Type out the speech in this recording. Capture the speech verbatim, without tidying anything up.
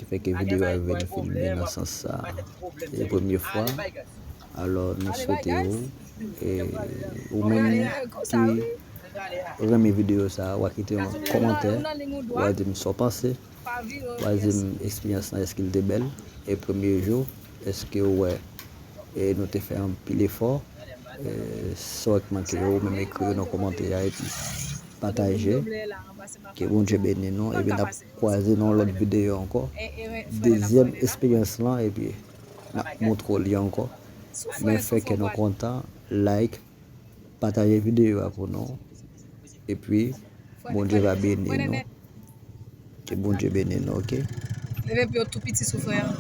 ki fè ke videyo a vin filme nan sans sa. E premye fwa. Alò, nou swete w, e, ou menm ki renmen videyo sa, w a kite yon kòmantè, w a di m sa w panse, w a di m eksperyans lan, èske l te bèl, e premye jou, èske w wè, e nou te fè anpil efò, e sa w wè k manke yo, ou menm ekri yo nan kòmantè a, epi pataje. Ke Bondye beni nou, epi n ap kwaze nan yon lòt videyo ankò. Dezyèm eksperyans lan, epi n ap montre w li ankò. Men fè kè nou kontan, like, pataje videyo a pou nou. Epi, Bondye va beni nou. Ke Bondye beni nou, oke? Leve pye w tou piti sou frè an.